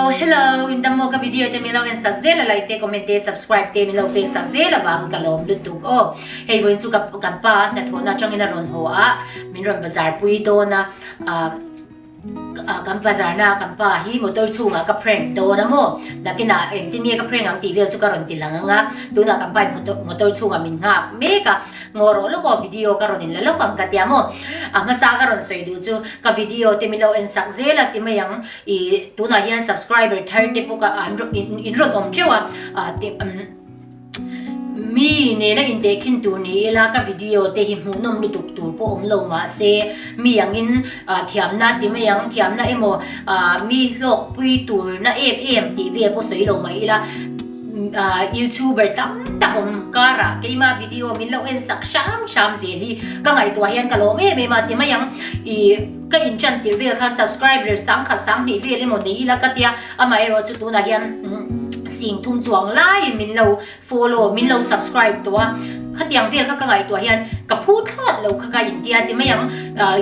Oh hello, in dam maw ka video te min lo en sak zel a like te comment te subscribe te min lo pek sak zel avang ka lawm lutuk aw. Hei vawiin chu ka kan pa hnathawhna atangin a rawn haw a, min rawn bazar pui dawn a, ah kan bazar na kan pa hi motor chhungah ka prank dawn a maw, nakinah engtin nge ka prank ang tih vel chu ka rawn ti lang ang a, tunah kan pa in motor chhungah min nghak mek a. Ngaw rawh lawk aw video ka rawn in la lawk ang ka tia maw? A hmasa ka rawn sawi duh chu ka video te min lo en sak zel a ti mai ang i tunah hian subscriber thar te pawh ka an in rawn awm teuh a ah te mi nena intehkhin tur ni ila ka video te hi hmuhnawm lutuk tur pawh awm lo mahse mi angin thiamna ti mai ang thiamna emaw ah mi hlawkpui turna em em tih vel pawh sawi lo mai ila. Youtuber tam tak awm karah keima video min lo en sak hram hram zel hi ka ngaihtuah hian ka lawm em em a ti mai ang. Ih ka in tan tirh vel khan subscriber sangkhat sanghnih vel emaw nei ila ka tia amaherawh chu tunah hian sing thum chuang laiin min lo follow min lo subscribe tawh a khatiang vel kha ka ngaihtuah hian ka phu thlawt lo kha ka intia ti mai ang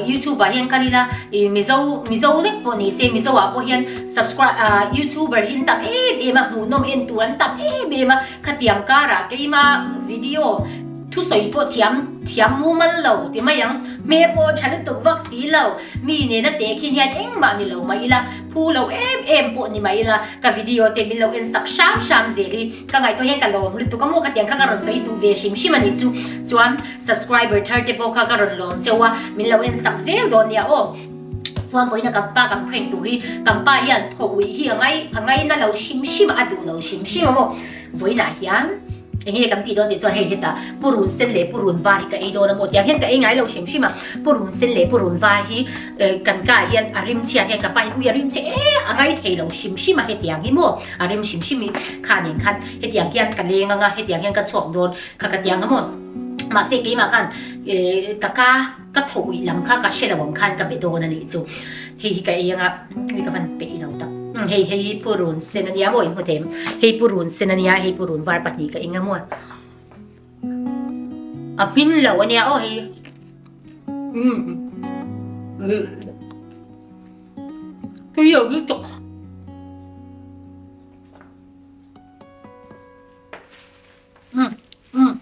youtube ah hian kal ila ih mizo mizo lek pawh ni se mizo ah pawh hian subscribe ah youtuber hi an tam em em a hmuhnawm en tur an tam em em a khatiang karah keima video thusawi pawh thiam thiam mumal lo ti mai ang hmel pawh tha lutuk vak si lo mi nena tehkhin hian engmah ni lo mah ila phu lo em em pawh ni mah ila ka video te min lo en sak hram hram zel hi Ka ngaihtuah hian ka lawm lutuk a maw ka tiang kha ka rawn sawi duh ve hrim hrim a nih chu. Chuan subscriber thar te pawh kha ka rawn lawm cheu a, min lo en sak zel dawn nia aw. Chuan vawiina kan pa kan prank tur hi kan pa hian thaw uih hi a ngai a ngaina lo hrim hrim a, a duh lo hrim hrim a maw. Vawiinah hian enge kan tih dawn tih chuan hei hetah purun sen leh purun var hi ka ei dawn a maw tiang hian ka ei ngai lo hrim hrim a. Purun sen leh purun var hi kan ka ah hian a rim chhiat hian ka pa hian ui a rim che e a ngai thei lo hrim hrim a hetiang hi maw. A rem hrim hrim i kha nen khan hetiang hian ka leng anga hetiang hian ka chhuak dawn kha ka tiang a maw. Mahse keimah khan ka ka ka thaw uih lam kha ka hre lo ang khan ka be dawn a nih chu. Hei hi ka ei anga ui ka van peih lo tak. Hei hei hi purun sen a nia maw i hmu them. Hei purun sen a nia hei purun var pahnih ka eng a maw. A hmin lo a nia aw hei. Tui lo lutuk. Um um.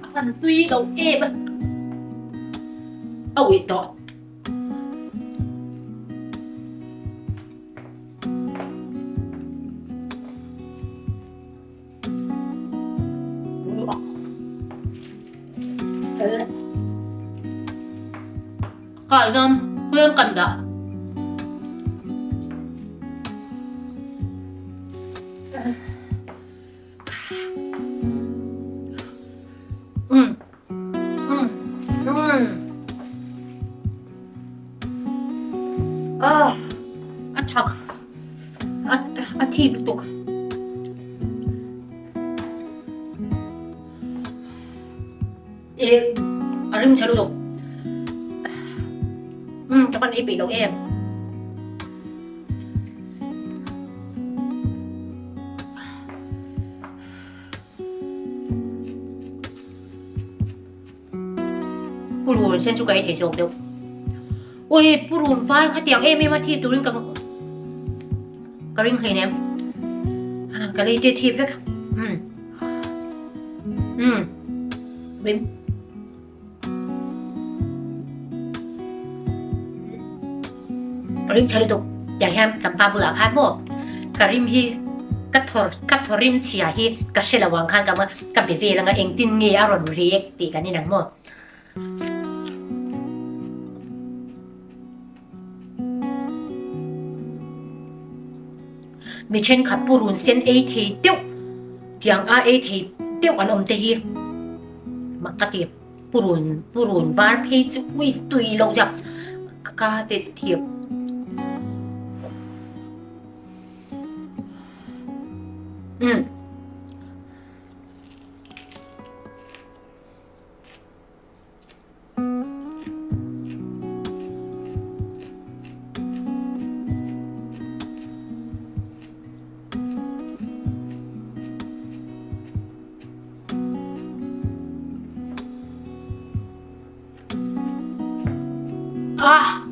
A han tui lo em a. A uih tawh. Kai hian tlem kan dah. Um um um ah a thak a a thip lutuk. E a rim chhe lutuk. Um ka pan ei peih lo em. Purun sen chu ka ei thei zawk deuh. Ui purun var kha tiang em em a thip turin ka ka ring hlei nem. Ka lei te thip vek. Um. Um. Rim. Rim chhe lutuk. Tiang hian kan pa bulah khan maw ka rim hi ka thaw ka thaw rim chhia hi ka hre lo ang khan ka ka be vel anga engtin nge a rawn react tih kan inang maw. Mi thenkhat purun sen ei thei deuh tiang a ei thei deuh an awm te hi mak ka ti. Purun purun var phei chu ui tui loh zia ka ka te thiam. Um. Ah!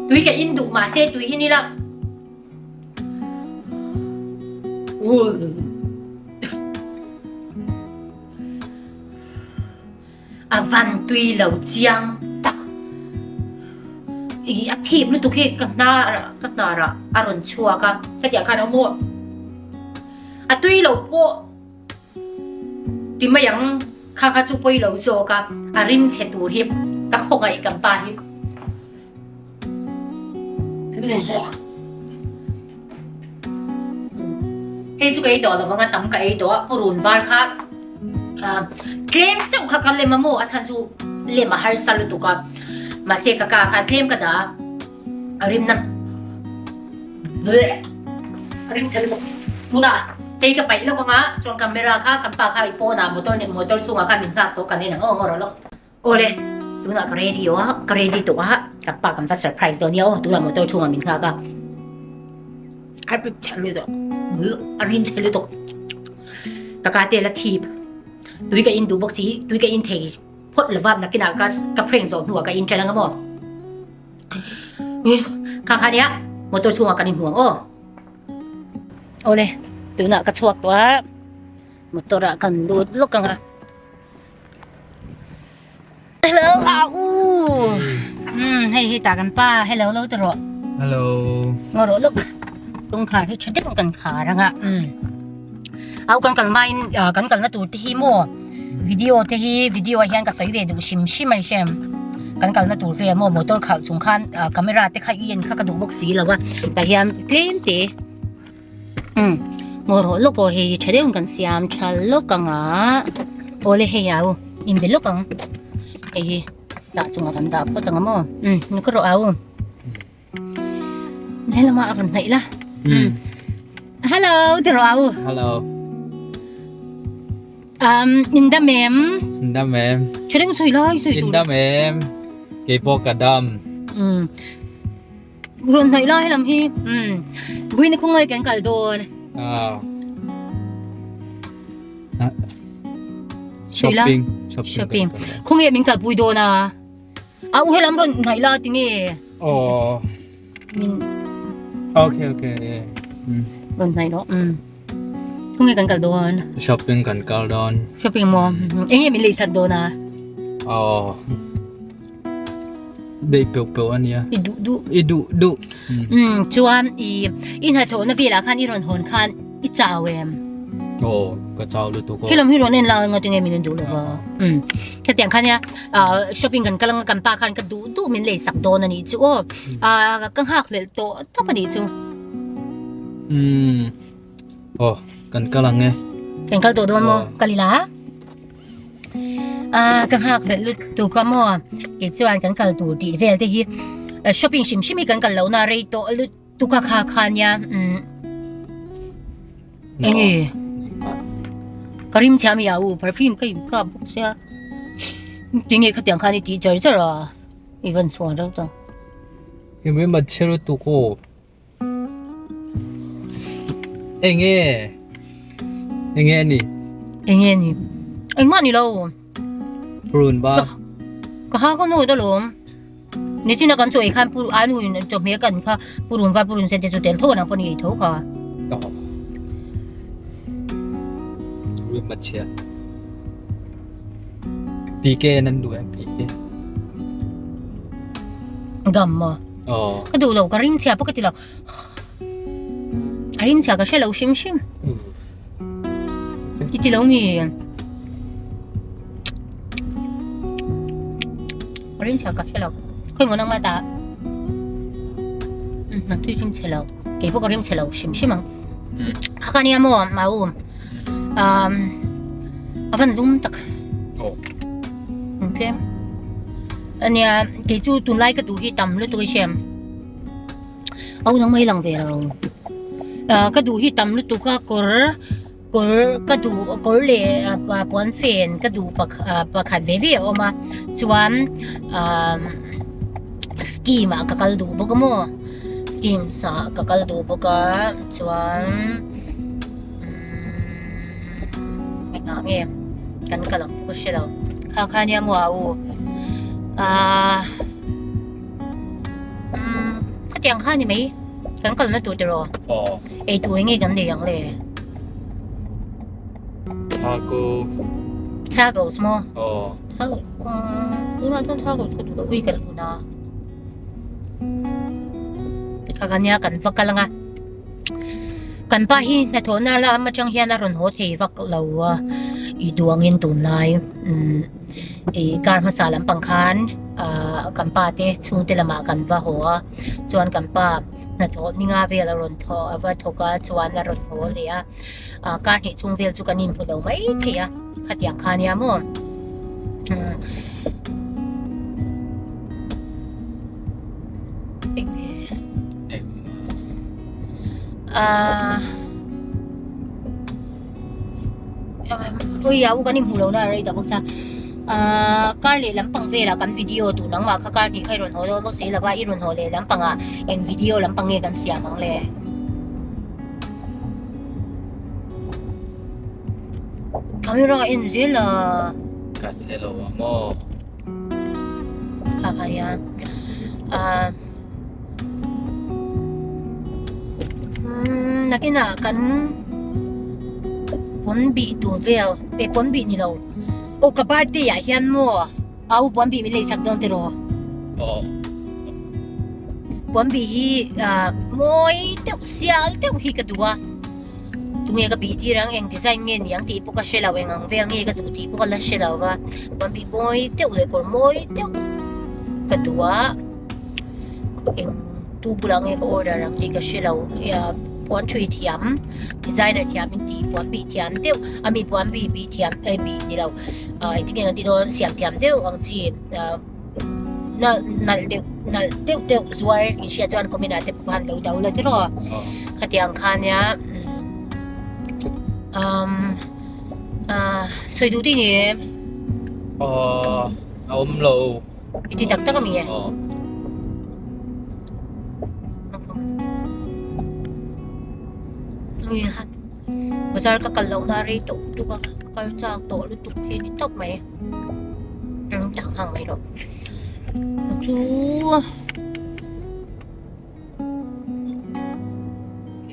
Tui ka in duh mahse tui in ila. A van tui lo chiang tak. I a thip lutuk hi ka hnar ka hnar ah a rawn chhuak a hetiang khan a awm aw. A tui lo pawh ti mai ang kha kha chu pawi lo zawk a a rim chhe tur hi ka khawngaih kan pa hi. Hei chu ka ei tawh lovang a tam ka ei tawh a purun var kha tlem chauh kha ka lem a maw a chhan chu lem a harsa lutuk a mahse ka ka kha tlem ka dah a a rim na a rim chhe lutuk tunah hei ka paih lawk anga chuan camera kha kan pa kha i pawnah motor motor chhungah khan min nghak tawh kan en ang aw ngaw rawh lawk. Awle, tunah ka ready aw a, ka ready tawh a, ka pa kan va surprise dawn nia aw, tunah motor chhungah min nghak a. A rim chhe lutuk, a rim chhe lutuk. Ka ka tel a thip, tui ka in duh bawk si, tui ka in thei phawt lova nakinah ka ka prank zawh hnuah ka in ṭan anga maw. Kha kha nia, motor chhungah kan inhmu ang aw. Awle, tunah ka chhuak tawh a, motor ah kan lut lawk ang a. Hello a u. Um hei hi ta kan pa hello lo ti rawh. Hello. Ngo rawh luk. Kawngkhar hi tha deuh kan khar anga. Um. Au kan kal main kan kalna tur te hi maw video te hi video ah hian ka sawi ve duh hrim hrim mai hrem. Kan kalna tur vel maw motor khalh chung khan camera te kha i en kha ka duh bawk si lo a. Tah hian tlem te. Umm ngaw rawh lawk aw hei tha deuhin kan siam tha lawk ang a awle hei au in be lawk ang hei hi dah chungah kan dah phawt ang a maw umm ni ka rawh au helamah a rawn hnaih la umm hello ti rawh au hello um in dam em in dam em tha deuhin sawi lai sawi tur in dam em keipawh ka dam umm. Rawn hnaih lai lam hi umm Buina khawngaih kan kal dawn. Ah. Shopping. Shopping. Khawngaih min kalpui dawn a. A u helam rawn hnaih la tinge. Oh. Min Okay okay. Mm. Rawn hnaih rawh. Mm. Khawngaih kan kal dawn. Shopping kan kal dawn. Shopping mo. Enge min leisak dawn a. Oh. Deih peuh peuh a nia. I duh duh. I duh duh. Umm chuan i i hnathawhna velah khan i rawn hawn khan i chau em? Aw ka chau lutuk aw. Helam hi rawn en la nga tinge min en duh lova. Umm hetiang khan nia shopping kan kal anga kan pa khan ka duh duh min lei sak dawn a nih chu aw. Ah ka nghak hlelh tawh tawp a nih chu. Umm aw kan kal ang e. Kan kal tawh dawn maw? Kal ila. Ah ka nghak hlelh lutuk a maw kei chuan kan kal tur tih vel te hi shopping hrim hrim hi kan kal lohna rei tawh lutuk a kha kha nia umm enge ka rim chhia mi a u perfume ka in kap bawk sia tinge khatiang khan i tih char char a i van chhuan reuh ta. Enge enge ani enge ani engmah ni lo purun ba ka ha ka nu ta lom nichina kan chaw ei khan pur anu in chawhmeh kan kha purun var purun sen te chu tel tho anang pawh ni ei tho kha rim a chhia PK nan duh em PK gam maw Ka duh lo, ka rim chhia pawh ka ti lo. A rim chhia ka hre lo hrim hrim. I ti lo mi? A rim chhia ka hre lo. Khawi maw nangmah ta? Nak tui rim chhe lo. Kei pawh ka rim chhe lo hrim hrim ang. Kha ka nia maw, mau. Um, a van lum tak. Okay. Ania, kei chu tunlai ka duh hi tam lutuk i hriam. Au nang mai lang ve lo. Ah, ka duh hi tam lutuk a kawr kawr ka duh kawr leh puan fen ka duh pakhat ve ve a awm a. Chuan ah scheme ah ka kal duh bawk a maw. Scheme ah ka kal duh bawk a chuan umm engah nge kan kal ang pawh ka hre lo. Kha kha nia maw a u ah umm khatiang kha ni mai kan kalna tur tiraw aw ei tur nge kan nei ang le Taco Tacos maw aw Tacos tunah chuan tacos ka duh lo ui ka lun a kha kha nia kan va kal anga Kan pa hi hnathawhna lam atang hian a rawn haw thei vak lo a, i duangin tunlai umm i kar hmasa lampang khan ah kan pa te chhungte lamah kan va haw a, chuan kan pa hnathawh ninga vel a rawn thaw a va thawk a chuan a rawn haw leh a, ah kar hnih chung vel chu kan inhmu lo mai thei a, khatiang kha nia maw umm. Ah ui a u kan inhmuh lohna a rei ta bawk sa ah kar leh lampang velah kan video tur nangmah kha kar hnih kha i rawn haw dawn bawk si lova i rawn haw leh lampangah eng video lampang nge kan siam ang le. Camera en zel a. Ka che lo a maw. Kha kha nia ah umm nakinah kan pawn bih tur vel eh pawn bih ni lo aw ka birthday ah hian maw au pawn bih min lei sak dawn tiraw aw pawn bih hi ah mawi deuh sial deuh hi ka duh a. Tunge ka bih tir ang, eng design nge ni ang tih pawh ka hre lo, eng ang vel nge ka duh tih pawh ka la hre lo va, puan bih mawi deuh leh kawr mawi deuh ka duh a, eng tu bulah nge ka order ang tih ka hre lo, puan thui thiam designer thiam in tih puan bih thiam deuh a mi puan bih bih thiam eh bih ni lo engtin nge kan tih dawn siam thiam deuh ang chi nalh nalh deuh nalh deuh deuh zuar in hriat chuan comment ah te pawh khan lo do la tiraw khatiang kha nia umm ah sawi duh te ni em aw a awm lo i ti tak tak ami e aw Bazar ka kal lohna rei tawh lutuk a, ka kal chak tawh lutuk hi ni tawp mai. Ang tak hang mai rawh. Chu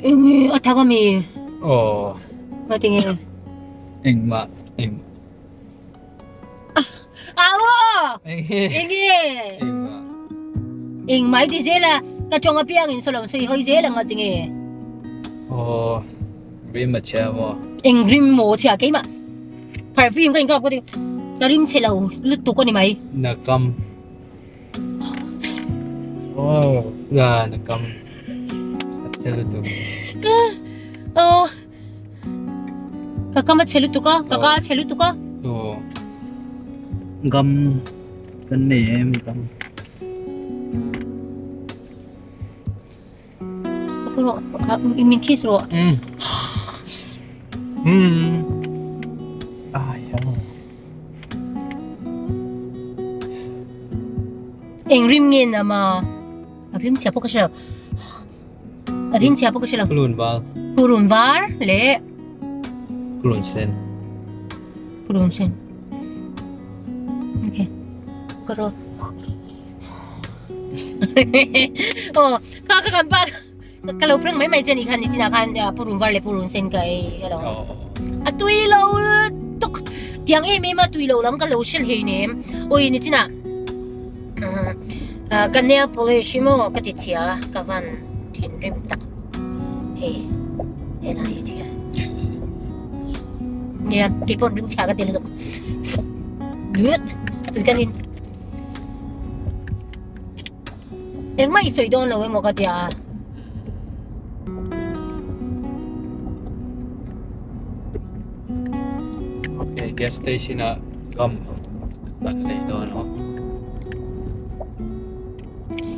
enge a thak ami? Aw. Nga tinge? Engmah eng. Au! Enge? Enge? Engmah. Engmah i ti zel a, ka tawng apiang in sawlawm sawi hawi zel ang a tinge? Aw, rim a chhia maw? Eng rim maw chhia keimah perfume ka inkap ka ti ka rim chhe lo lutuk a ni mai. Nakam. Aw, la nakam. A chhe lutuk. Aw. Ka kam a chhe lutuk a, ka ka a chhe lutuk a. Aw. Gam kan nei em gam. Rawh, min kiss rawh. Mm. Mm. Ai ha. Eng rim nge na ma? A rim chhia pawh ka hre lo. A rim chhia pawh ka hre lo. Purun var. Purun var leh Purun sen. Purun sen. Okay. Ka ro. Oh, kha kha kan pa ka lo prang mai mai che ni khan ni china khan purun var leh purun sen ka ei hello. A tui lo tuk. Tiang em em a tui lo lam ka lo hrilh hei nem. Oi ni china. Ka nail polish hi maw ka ti chhia ka van thinrim tak hei helai hi ti hian nia kei pawh rim chhia ka ti lutuk lut tui ka nin engmah i sawi dawn lo emaw ka tia. Okay, gas station ah gum kan lei dawn aw.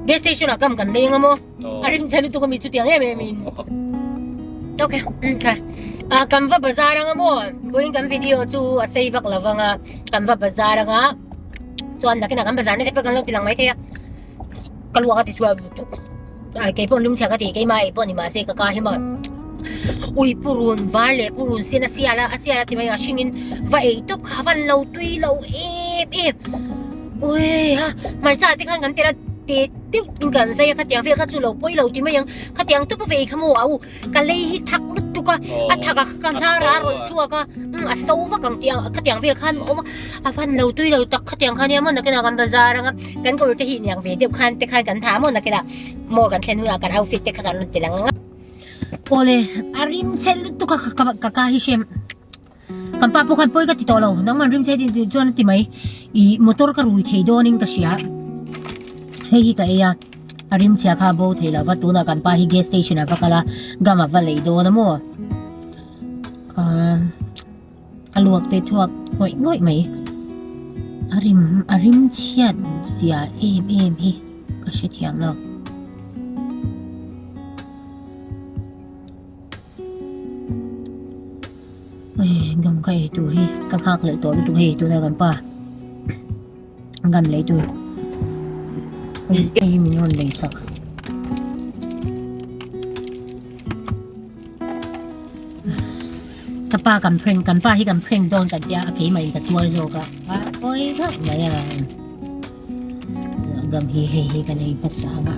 Gas station ah gum kan lei anga maw? A rim chhe lutuk ami chutiang em em in. Okay, okay. Ah, kan va bazar anga maw? Vawiin kan video chu a sei vak lo vang a, kan va bazar anga chuan nakinah kan bazar na te pawh kan lo ti lang mai thei a. Ka luak a ti chhuak lutuk. Ai kei pawh rim chhe ka ti, keimah ei pawh ni mahse ka ka hi maw. Ui purun var leh purun sen a sial a, a sial a ti mai a hringin va ei tawp kha a van lo tui lo em em. Ui ha hmarcha te khan kan tel a te deuh in kan zai a khatiang vel kha chu lo pawi lo ti mai ang khatiang tawp a vei kha maw a u ka lei hi thak lutuk a a thak a ka hnar a rawn chhuak a umm a so vak ang tih ang khatiang vel khan a awm a a van lo tui lo tak khatiang kha nia maw nakinah kan bazar anga kan kawr te hi iniang ve deuh khan te khan kan ha maw nakinah mall kan thlen hunah kan outfit te kha kan rawn ti lang ang a awle a rim chhe lutuk a ka ka hi hrem. Kan pa pawh khan pawi ka ti tawh lo, nangman rim che tih chuan a ti mai. Ih motor ka rui thei dawnin ka hria. Hei hi ka ei a, a rim chhia kha a bo thei lo va, tunah kan pa hi gas station ah va kal a, gum a va lei dawn a maw. Ahh a luak te chhuak ngawih ngawih mai. A rim a rim chhiat zia em em hi ka hrethiam lo. Gam ka ei tur hi ka nghak leh tawh lutuk hei tuna kan pa gam lei tur hei hi min rawn lei sak ka pa kan prank kan pa hi kan prank dawn kan tia a keimah in ka tuar zawk a a pawi vak mai a gam hi hei hi kan ei hmasa ang a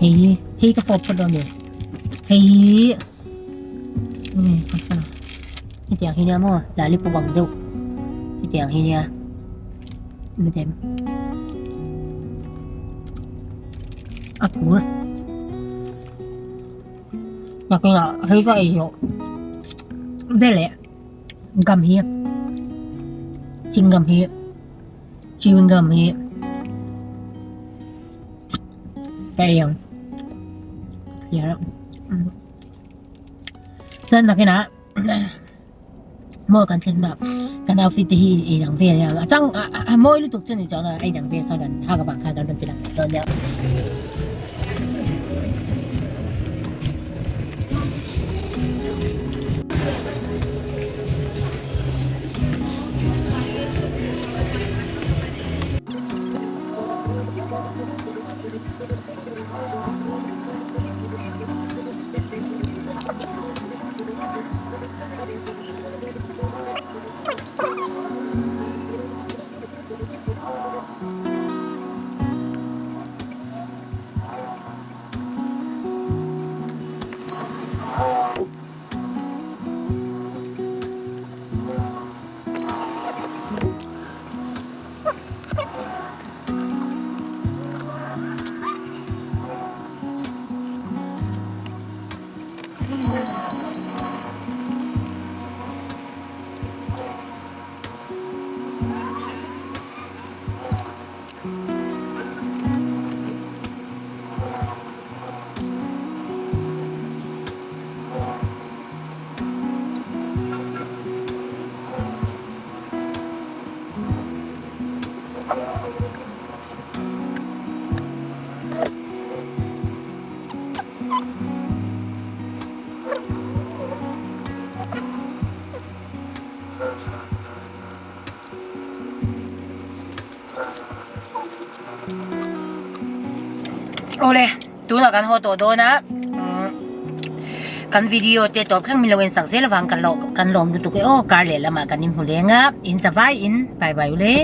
hei hi hei ka fawp phawt dawn a ni hei hi. Hetiang hi nia maw lollipop ang deuh hetiang hi nia a tur nakinah hei ka ei zawh veleh gum hi chewing gum hi chewing gum hi ka ei ang clear a chuan nakinah maw kan thlen a kan outfit te hi ei dang vel a chang a mawi lutuk chu ni chuan a ei dang vel kha kan hak avang khan kan rawn ti lang leh dawn nia. Awle tunah kan haw tawh dawn a kan video te tawp thleng min lo en sak zel avang kan lawm lutuk e aw kar leh lamah kan inhmu leng a in zavai in bye bye ule.